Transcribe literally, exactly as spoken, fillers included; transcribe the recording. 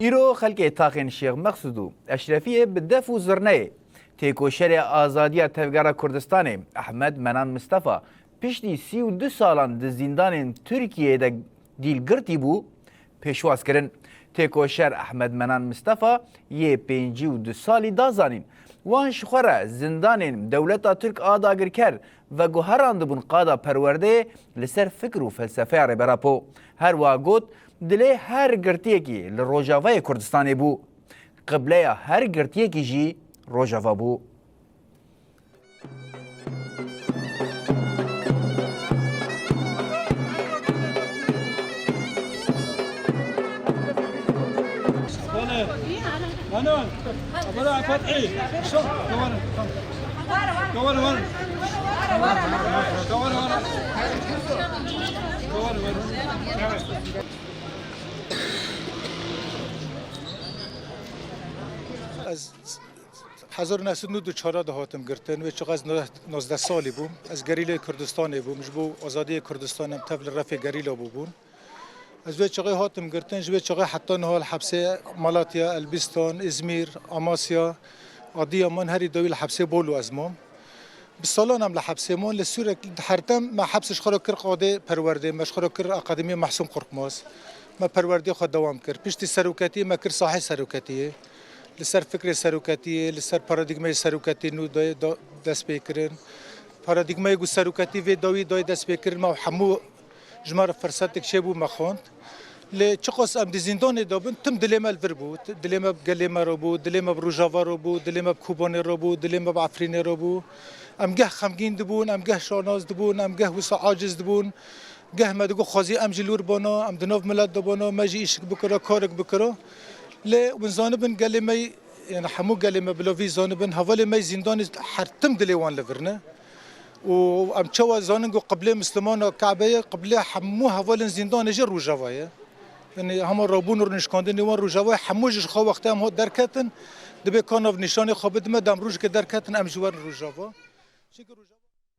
Îro xelkê taxên Şêx Meqsûd û Eşrefiyê bi def û zirneyê têkoşerê azadiya Tevgera Kurdistanê Ehmed Menan Mistefa piştî sî û du salan di zîndanên Tirkiyeyê de dîl girtî bû, pêşwaz kirin. Têkoşer Ehmed Menan Mistefa yê pêncî û du salî da zanîn, wan ji xwe re zindanên dewleta Tirk a dagirker veguherandibûn qada perwerdeyê li ser fikr û felsefeya Rêber Apo. Her wiha got, dilê her girtiyekî li Rojavayê Kurdistanê bû. Qibleya her girtiyekî jî Rojava bû. Ez hezar û neh sed û nod û çar de hatim girtin. Wê çax ez no-, nozdeh salî bûm. Ez gerîlê Kurdistanê bûm. Ji bo azadiyê Kurdistanê em tev li refê gerîla bûbûn. Ez wê çaxê hatim girtin. Ji wê çaxê heta niha li hepsê Malatya, Elbistan, Îzmîr, Amasya, Adiyaman, herî dawî li hepsê Bolu ez mam. Bi salan em li hepsê man, li Sûrek her dem me heps ji xwe re kir qadê perwerdê, me ji xwe re kir Akademiya Mehsûn Qorkmaz. Me perwerdê xwe dewam kir. Piştî seroketiyê me kir sahê seroketiyê. Li ser fikrê seroketiyê, li ser paradîgmayê seroketiyê nû dayê da-, dest pê kirin. Paradîgmayê ku seroketî vê dawî dayê dest pê kirin, me hemû ji me re firsetek çêbû me xwend. Lê çiqas em di zîndanê de bin, tim dilê me li vir bû. Dilê me bi gelê me re bû, dilê me bi Rojava re bû, dilê me bi Kobanê re bû, dilê me bi Efrînê re bû. Em geh xemgîn dibûn, em geh şanaz dibûn, em geh wisa aciz dibûn. Geh me digot, xwezî em jî li wir bana, em di nav milet de bana, me jî îşik bikira, karek bikira. Lê hûn zanibin gelê me, yani hemû gelê me bila vî zanibin, hevalê me zîndanê her tim dilê wan li vir ne. Û em çawa zanin ku qiblê Mislimana Kabe ye, qiblê hemû hevalên zîndanê jî Rojava ye. Yani hema rabûn û nişkandinê wan Rojava ye, hemû jî ji xwe wextê em hat derketin, dibê ka nav nîşanê xwe bidime, dem rojekê derketin, em jî werin Rojava. Çimkî Rojava